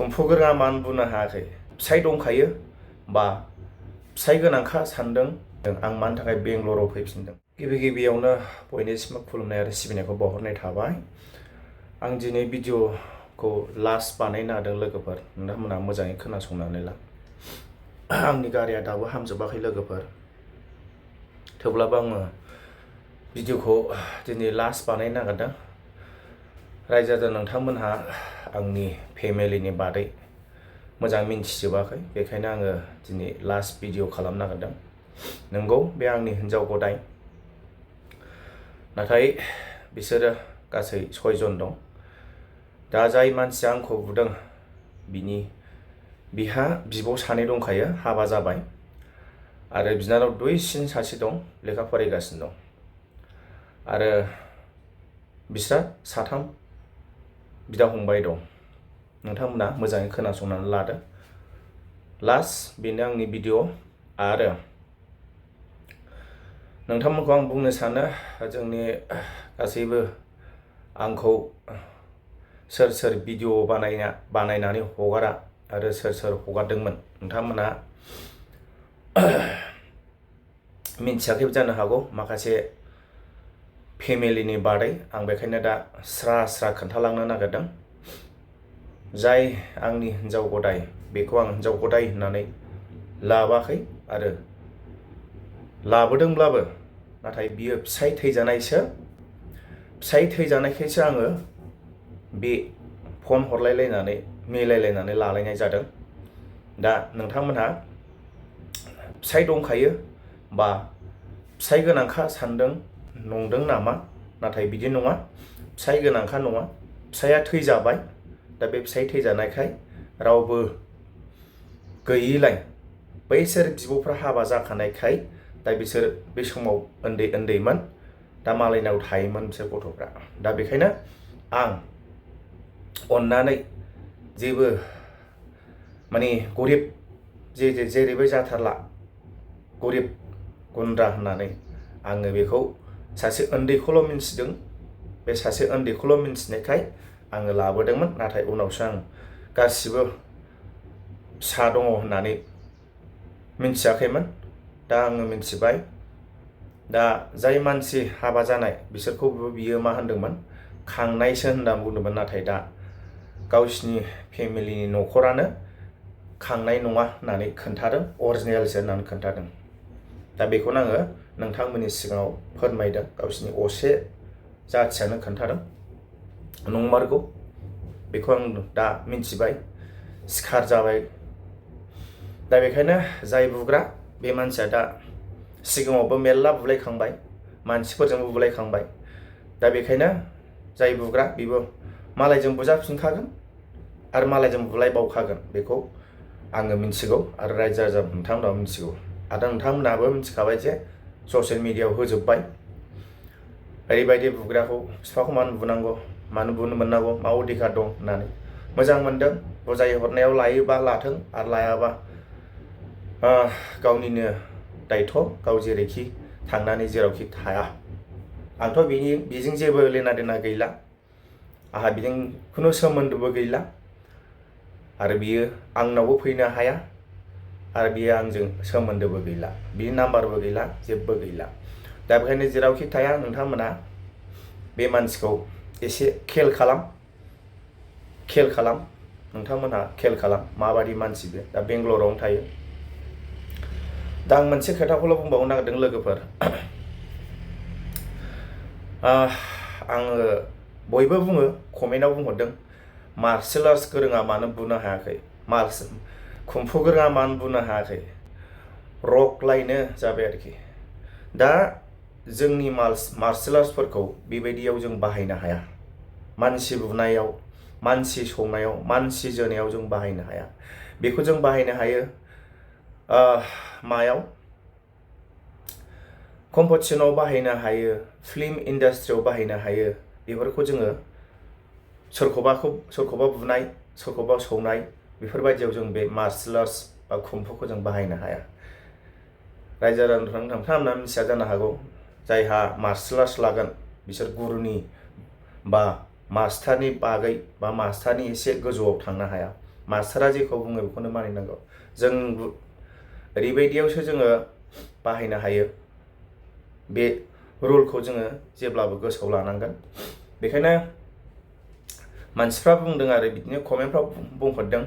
खुम्फुगोरा मानो बुनो हायाखै फिसाइ दंखायो बा फिसाइ गोनांखा सानदों आं मानि थाखाय बेंगलराव फैफिनदों। गिबियावनो बयनिसिमबो खुलुमनाय आरो सिबिनायखौ बावहरनाय थाबाय। आं दिनै भिडिअखौ लास्ट बानायनो हादों लोगोफोर, नोंथांमोना मोजाङै खोनासंनानै ला। आंनि गारिया दाबो हामजोबाखै लोगोफोर, थेवब्लाबो आङो भिडिअखौ दिनै लास्ट बानायनो नागिरदों। रायजो नोंथांमोनहा आंनि फेमिलिनि बादै मोजां मिन्थिजोबाखै, बेखायनो आङो दिनै लास्ट भिडिअ खालामनो नागिरदों। नंगौ, बे आंनि हिन्जाव गदाय, नाथाय बिसोरो गासै 6 जन दं। दा जाय मानसिया आंखौ बुदों बिहा बिब' सानै दंखायो, हाबा जाबाय, आरो बिनानाव दुइसिन सासे दं, लेखा फरायगासिनो दं। आरो बिस्रा 3 बिदा फंबाय दं। नोंथांमोना मोजाङै खोनासंनानै लादो। लास्ट बेनो आंनि भिडिअ। आरो नोंथांमोनखौ आं बुंनो सानो, जोंनि गासैबो आंखौ सोर भिडिअ बानायनानै हगारा आरो सोर हगारदोंमोन नोंथांमोना मिन्थियाखैबो जानो हागौ माखासे फेमिलिनि बादै। आं बेखायनो दा स्रा खोन्थालांनो नागिरदों। जाय आंनि हिन्जाव गदाय, बेखौ आं हिन्जाव गदाय होननानै लाबाखै आरो लाबोदोंब्लाबो, नाथाय बियो फिसाइ थैजानायखायसो आङो बे फन हरलायलायनानै मिलायलायनानै लालायनाय जादों। दा नोंथांमोनहा फिसाइ दंखायो बा फिसाइ गोनांखा सानदों नंदों नामा? नाथाय बिदि नङा, फिसाइ गोनांखा नङा, फिसाइया थैजाबाय। दा बे फिसाइ थैजानायखाय रावबो गैयिलाय, बैसोर बिब'फ्रा हाबा जाखानायखाय, दा बिसोर बे समाव उन्दैमोन, दा मालायनाव थायोमोन बिसोर गथ'फ्रा। दा बेखायनो आं अननानै जेबो गरिब जेरैबो जाथारला, गरिब गुन्द्रा होननानै आङो बेखौ सासे उन्दैखौल' मिन्थिदों। बे सासे उन्दैखौल' मिन्थिनायखाय आङो लाबोदोंमोन, नाथाय उनावसो आं गासिबो फिसा दङ होननानै मिन्थियाखैमोन। दा आङो मिन्थिबाय। दा जाय मानसि हाबा जानाय बिसोरखौबो बियो मा होनदोंमोन, खांनायसो होननानै बुंदोंमोन। नाथाय दा गावसिनि फेमिलिनि न'खरानो खांनाय नङा होननानै खोन्थादों, अरिजिनेलसो होननानै खोन्थादों। दा बेखौनो आङो नोंथांमोननि सिगाङाव फोरमायदों। गावसिनि असे जाथियानो खोन्थादों। नंमारगौ, बेखौ आं दा मिन्थिबाय, सिखार जाबाय। दा बेखायनो जाय बुग्रा बे मानसिया दा सिगाङावबो मेरला बुलायखांबाय, मानसिफोरजोंबो बुलायखांबाय। दा बेखायनो जाय बुग्रा बेबो मालायजों बुजाफिनखागोन आरो मालायजों बुलायबावखागोन, बेखौ आङो मिन्थिगौ आरो रायजो राजा नोंथांमोनाबो मिन्थिगौ। आरो नोंथांमोनाबो मिन्थिखाबाय जे ससियेल मिडियायाव होजोब्बाय, ओरैबायदि बुग्राखौ बिफाखौ मानो बुनांगौ, मानो बुनो मोननांगौ, मा अधिकार दं होननानै। मोजां मोनदों, बुजायहरनायाव लायोबा लाथों, आरो लायाबा गावनिनो दायथ', गाव जेरैखि थांनानै जेरावखि थाया। आंथ' बेजों जेबो लेना देना गैला, आंहा बेजों खुनु सोमोन्दोबो गैला, आरो बियो आंनावबो फैनो हाया, आरो बियो आंजों सोमोन्दोबो गैला, बिनि नाम्बारबो गैला, जेबो गैला। दा बेखायनो जेरावखि थाया नोंथांमोना बे मानसिखौ एसे खेल खालाम, नोंथांमोनहा खेल खालाम, माबायदि मानसि बे। दा बेंगलरावनो थायो। दा आं मोनसे खोथाखौल' बुंबावनो नागिरदों लोगोफोर। आङो बयबो बुङो, कमेन्टआव बुंहरदों, मार्शेल आर्ट्स गोरोङा मानो बुनो हायाखै, कुम्फु गोरोङा मानो बुनो हायाखै, रकलायनो जाबाय आरोखि। दा जोंनि मार्शेल आर्ट्सफोरखौ बेबायदियाव जों बाहायनो हाया। मानसि बुनायाव, मानसि सौनायाव, मानसि जोनायाव जों बाहायनो हाया। बेखौ जों बाहायनो हायो मायाव, कम्पिटिसनाव बाहायनो हायो, फिल्म इन्डास्ट्रियाव बाहायनो हायो। बेफोरखौ जोङो सोरखौबा बुनाय, सोरखौबा सौनाय, बेफोरबायदियाव जों बे मार्शेल आर्ट्स बा कुम्फुखौ जों बाहायनो हाया। रायजो राजा नोंथांमोना मिथिया जानो हागौ, जायहा मार्शेल आर्ट्स लागोन बिसोर गुरुनि बा मास्टारनि बागै बा मास्टारनि एसे गोजौआव थांनो हाया। मास्टारा जेखौ बुङो बेखौनो मानिनांगौ। जों ओरैबायदियावसो जोङो बाहायनो हायो, बे रुलखौ जोङो जेब्लाबो गोसोआव लानांगोन। बेखायनो मानसिफ्रा बुंदों आरो बिदिनो कमेन्टफ्राव बुंहरदों,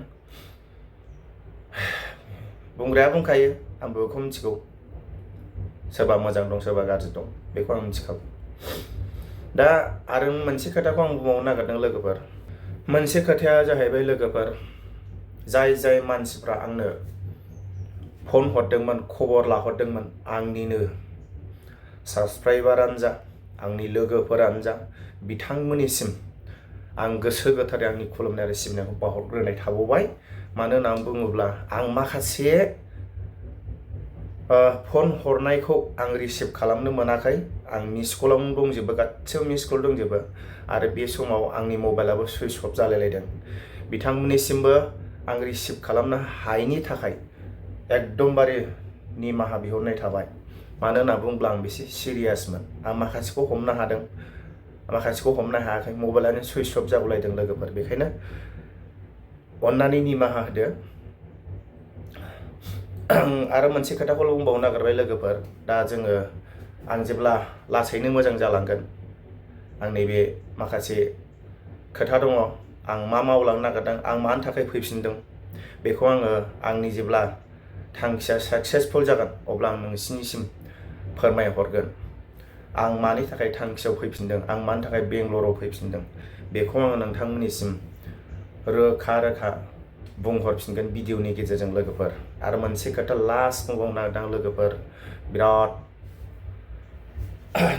बुंग्राया बुंखायो, आंबो बेखौ मिथिगौ, सोरबा मोजां दं सोरबा गाज्रि दं, बेखौ आं मिथिखागौ। दा आरो मोनसे खोथाखौ आं बुंबावनो नागिरदों लोगोफोर। मोनसे खोथाया जाहैबाय लोगोफोर, जाय मानसिफ्रा आंनो फन हरदोंमोन, खबर लाहरदोंमोन, आंनिनो साबसक्राइबारानो जा, आंनि लोगोफोरानो जा, बिथांमोननिसिम आं गोसो गोथारै आंनि खुलुमनाय आरो सिबिनायखौ बावहरग्रोनाय थाबावबाय। मानो होननानै बुङोब्ला आं माखासे फन हरनायखौ आं रिसिभ खालामनो मोनाखै। आं मिस कलावनो दंजोबो, गासिबो मिस कल दंजोबो, आरो बे समाव आंनि मबाइलाबो सुइच अफ जालायलायदों। बिथांमोननिसिमबो आं रिसिभ खालामनो हायैनि थाखाय एकदमबारे निमाहा बिहरनाय थाबाय। मानो होनना बुङोब्ला आं बेसे सिरियासमोन। आं माखासेखौ हमनो हादों, माखासेखौ हमनो हायाखै, मबाइलानो सुइच अफ जागुलायदों लोगोफोर। बेखायनो अन्नानै निमाहा होदो। आरो मोनसे खोथाखौल' बुंबावनो नागिरबाय लोगोफोर, दा आं जेब्ला लासैनो मोजां जालांगोन, आंनि बे माखासे खोथा दङ, आं मा मावलांनो नागिरदों, आं मानि थाखाय फैफिनदों, बेखौ आंनि जेब्ला थांखिया साक्सेसफुल जागोन अब्ला आं नोंसिनिसिम फोरमायहरगोन। आं मानि थाखाय थांखियाव फैफिनदों, आं मानि थाखाय बेंगलराव फैफिनदों, बेखौ आं नोंथांमोननिसिम रोखा बुंहरफिनगोन भिडिअनि गेजेरजों लोगोफोर। आरो मोनसे खोथा लास्ट बुंबावनो नागिरदों लोगोफोर, बिराद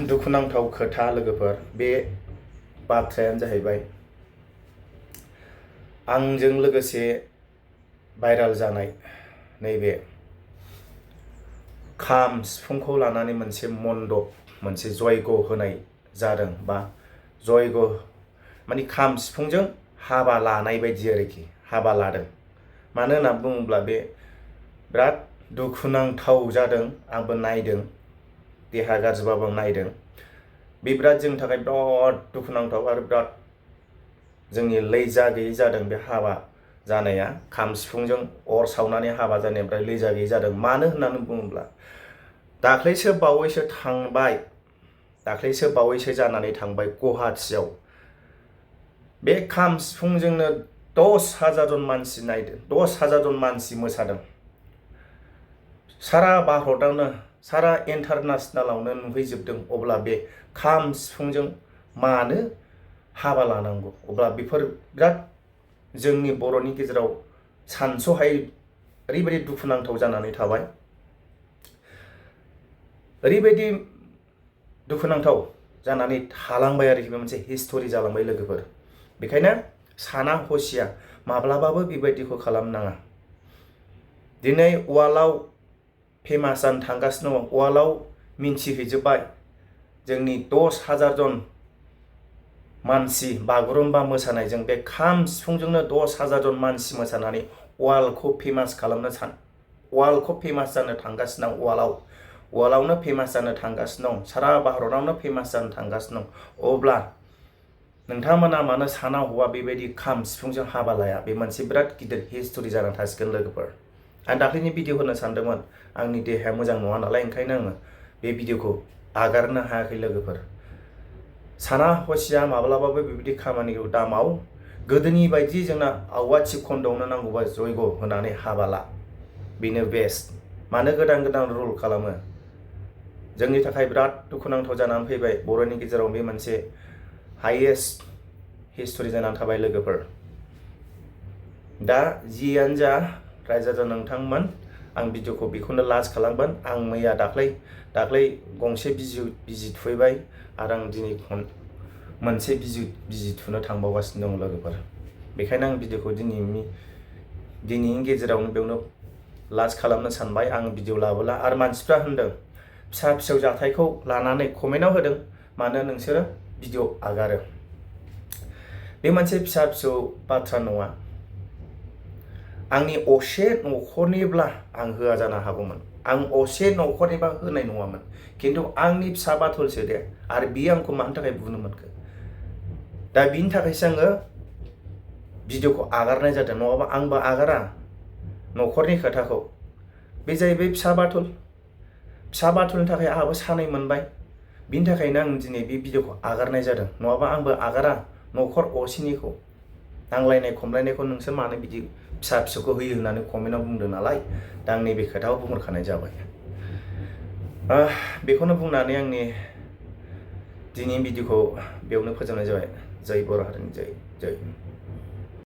दुखुनांथाव खोथा लोगोफोर। बे बाथ्रायानो जाहैबाय, आंजों लोगोसे भाइराल जानाय नैबे खाम सिफुंखौ लानानै मोनसे मन्दप, मोनसे जयग होनाय जादों, बा जयग माने खाम सिफुंजों हाबा लानाय बायदि आरोखि, हाबा लादों। मानो होनना बुङोब्ला बे बिराद दुखुनांथाव जादों। आंबो नायदों, देहा गाज्रिबाबो आं नायदों। बे बिराद जोंनि थाखाय बिराद दुखुनांथाव आरो बिराद जोंनि लैजा गैयै जादों बे हाबा जानाया। खाम सिफुंजों अर सावनानै हाबा जानायनिफ्राय लैजा गैयै जादों। मानो होननानै बुङोब्ला दाख्लैसो बावैसो जानानै थांबाय गुवाहाटियाव। बे खाम सिफुंजोंनो 10,000 जन मानसि नायदों, 10,000 जन मानसि मोसादों। सारा भारतआवनो, सारा इन्टारनेसनेलावनो नुहैजोबदों। अब्ला बे खाम सिफुंजों मानो हाबा लानांगौ? अब्ला बेफोर बिराद जोंनि बर'नि गेजेराव सानस'हायै ओरैबायदि दुखुनांथाव जानानै थाबाय, ओरैबायदि दुखुनांथाव जानानै थालांबाय आरोखि। बे मोनसे हिस्टरि जालांबाय लोगोफोर। बेखायनो साना हसिया माब्लाबाबो बेबायदिखौ खालामनाङा। दिनै वार्ल्डआव फेमास जानो थांगासिनो दङ, वार्ल्डआव मिन्थिहैजोब्बाय जोंनि 10,000 जन मानसि बागुरुम्बा मोसानायजों, बे खाम सिफुंजोंनो 10,000 जन मानसि मोसानानै वार्ल्डखौ फेमास जानो थांगासिनो दं। वार्ल्डआवनो फेमास जानो थांगासिनो दं, सारा भारतआवनो फेमास जानो थांगासिनो दं। अब्ला नोंथांमोना मानो साना हौवा बेबायदि खाम सिफुंजों हाबा लाया? बे मोनसे बिराद गिदिर हिस्टरि जानानै थासिगोन लोगोफोर। आं दाख्लैनि भिडिअ होनो सानदोंमोन, आंनि देहाया मोजां नङा नालाय, ओंखायनो आङो बे भिडिअखौ आगारनो हायाखै लोगोफोर। साना हसिया माब्लाबाबो बेबायदि खामानिखौ दा माव। गोदोनि बायदि जोंना आवाथि खन्दआवनो नांगौबा जयग होनानै हाबा ला, बेनो बेस्ट। मानो गोदान रुल खालामो? जोंनि थाखाय बिराद दुखुनांथाव जानानै फैबाय। बर'नि गेजेराव बे मोनसे हाइएस्ट हिस्टरि जानानै थाबाय लोगोफोर। दा जियानो जा रायजो राजा नोंथांमोन, आं भिडिअखौ बेखौनो लास्ट खालामगोन। आं मैया दाख्लै गंसे बिजि थुहैबाय, आरो आं दिनै मोनसे बिजि थुनो थांबावगासिनो दं लोगोफोर। बेखायनो आं भिडिअखौ दिनैनि गेजेरावनो बेयावनो लास्ट खालामनो सानबाय। आं भिडिअ लाबोला। आरो मानसिफ्रा होनदों, फिसा फिसौ जाथायखौ लानानै कमेन्टआव होदों, मानो नोंसोरो भिडिअ आगारो? बे मोनसे फिसा फिसौ बाथ्रा नङा। आंनि असे न'खरनिब्ला आं होआ जानो हागौमोन, आं असे न'खरनिबा होनाय नङामोन। खिन्थु आंनि फिसा बाथलसो दे, आरो बियो आंखौ मानि थाखाय बुनो मोनखो? दा बिनि थाखायसो आङो भिडिअखौ आगारनाय जादों, नङाबा आंबो आगारा न'खरनि खोथाखौ। बे जाहैबाय फिसा बाथुलनि थाखाय आंहाबो सानाय मोनबाय। बिनि थाखायनो आं दिनै बे भिडिअखौ आगारनाय जादों, नङाबा आंबो आगारा न'खर असेनिखौ। नांलायनाय खमलायनायखौ नोंसोर मानो बिदि फिसा फिसौखौ होयो होननानै कमेन्टआव बुंदों नालाय, दा आं नैबे खोथाखौ बुंहरखानाय जाबाय। बेखौनो बुंनानै आंनि दिनैनि भिडिअखौ बेयावनो फोजोबनाय जाबाय। जय बर' हारिनि जय।